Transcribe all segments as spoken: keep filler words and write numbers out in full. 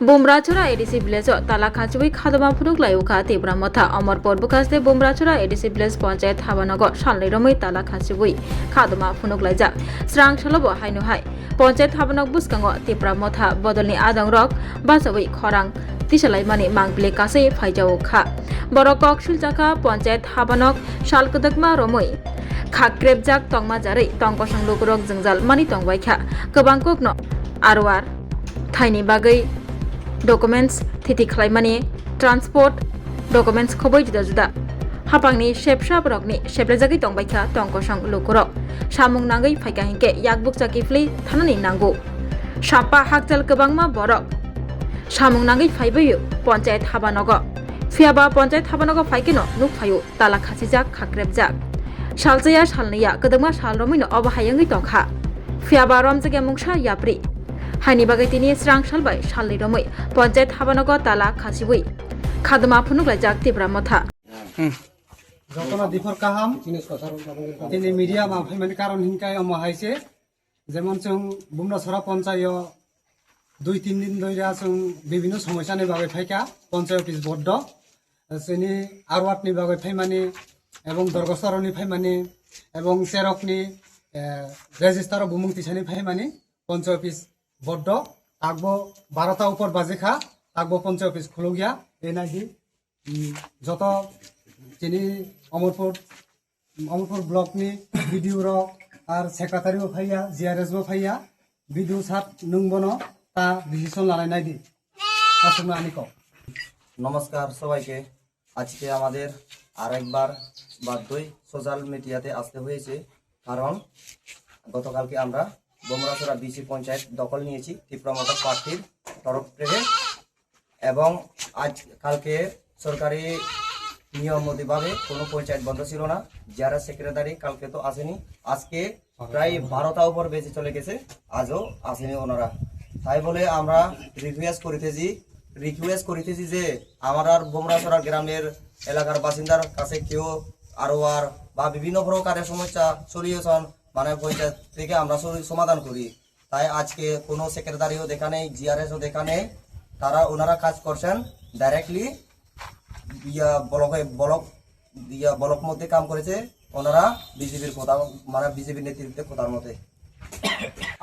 Bumrachora A D C village o tala khachiwi khadoma phunuk lai ukha Tipra Motha. Omorpur bwkhaste Bumrachora A D C village panchayat habanogo salnwi romwi tala khachiwi khadoma phunuk laijak. Srang salobo haino hai panchayat habanok bwskango Tipra Motha bodolni adongrok bachawi khorang tisalaimani mangpili kasai phaijao kha. Borok kok silchakha panchayat habanok sal kwdwkma romwi khakrebjak tongma jarwi tongkosong lukurok jwngjal mani tongbaikha. Kwbang kokno arwar thaini bagwi documents thiti khlaimani, transport documents khoboi juda juda hapangni sepsa borokni seplajagwi tongbaikha tongkosong lukurok. Samung nangwi phaikha hinkhe yakbukcha kiphilwi thanani nango. Sapa hakchal kwbangma borok samung nangwi phaibaio panchayat habanogo. Phiyaba panchayat habanogo phaikeno nukphaio tala khachijak, khakrebjak. Salchaya salnwiya kwdwkma sal romwino obo hai wngwi tongkha. Phiyaba romjakya mungsa yapri. Haini bagwi tini srang sal bai salnwi romwi panchayat habanogo tala khachiwi khadoma phunuk laijak Tipra Motha. Jotono diphor kaham. Tini media ma phaimani karon hinkai omo hai se. Jemon chwng Bumrachora ponchayo dui tin din dhoira chwng bibhinno somosyani bagwi phaikha ponchai office boddo. Chini arwat ni bagwi phaimani ebong dorgosaroni phaimani ebong cherokni, eh, register o bumung tisani phaimani ponchai office boddo. Takbo barota upor bajikha, takbo ponchai office khulukya. Enai di, mm, joto chini Omorpur Omorpur block ni B D O rok ar secretary bo phaiya, G R S bo phaiya, B D O sir nwng bono ta decision lanai nai di. Aswkno ani kok. নমস্কার সবাইকে। আজকে আমাদের আরেকবার বাধ্যই সোশ্যাল মিডিয়াতে আসতে হয়েছে, কারণ গতকালকে আমরা বোমরাছড়া বিসি পঞ্চায়েত দখল নিয়েছি তীব্র মতা প্রার্থীর তরফ থেকে। এবং আজ কালকে সরকারি নিয়ম মোতাবেক কোনো পঞ্চায়েত বন্ধ ছিল না। যারা সেক্রেটারি কালকে তো আসেনি, আজকে প্রায় বারোটা উপর বেজে চলে গেছে, আজও আসেনি ওনারা। তাই বলে আমরা রিকোয়েস্ট করিতেছি, রিকোয়েস্ট করিতেছি যে আমার আর বোমরাছড়া গ্রামের এলাকার বাসিন্দার কাছে কেউ আরওআর বা বিভিন্ন প্রকারের সমস্যা সলিউশন মানে পঞ্চায়েত থেকে আমরা সলি-, সমাধান করি। তাই আজকে কোনো সেক্রেটারিও দেখা নেই, জিআরএসও দেখা নেই। তারা, ওনারা কাজ করছেন ডাইরেক্টলি ইয়া ব্লকে, ব্লক, ইয়া ব্লক মধ্যে কাম করেছে ওনারা বিজেপির কথা, মানে বিজেপির নেতৃত্বে কথার মতে।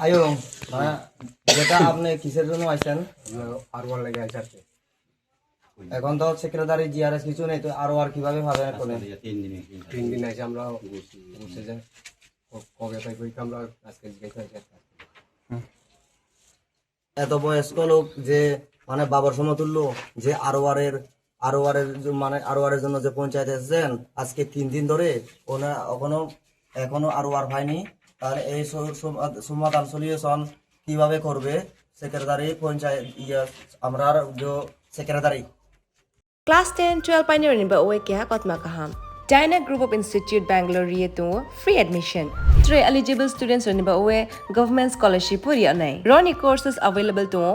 আয়ো, মানে যেটা আপনি কিসের জন্য আইছেন? আরওআর লেগে আইছে আর কি। এখন তো সেক্রেটারি জিআরএস কিছু নেই, তো আরওআর কিভাবে পাবেন এখন? তিন দিন আইছে, আমরা বুঝছি যে ক-, কবে পাইব, এটা আমরা আজকে জিজ্ঞাসা করছি আর কি। এত বয়স্ক লোক যে মানে বাবার সমতুল্য, যে আরওআর এর, আরওআর এর জ-, মানে আরওআর এর জন্য যে পঞ্চায়েত এসেছেন, আজকে তিন দিন ধরে ওনা এখনো, এখনো আরওআর হয়নি। তাহলে এই স-, সম-, সমাধান সলিউশন কিভাবে করবে সেক্রেটারি পঞ্চায়েত, ইয়ে, আমরার যে secretary? Class ten, twelve painirokni ba oe keha kotma kaham. Dyna Group of Institute Bangalore ri tongo free admission. Tre eligible students rokni ba oe government scholarship o ri anai. Roni courses available tongo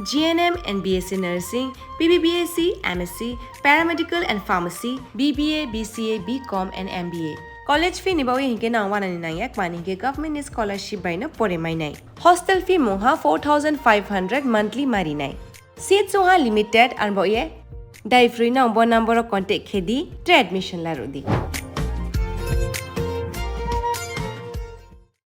G N M and B S C nursing, B B B S C, M S C, paramedical and pharmacy, B B A, B C A, B Com and M B A. College fee ni ba oe hinke nang wanani nangya kmani hinke government ni scholarship bai no pore mainai. Hostel fee mungha four thousand five hundred monthly marinai. Seat chungha limited, arbo ye dai free no bo number o contact khedi, tre admission la rudi.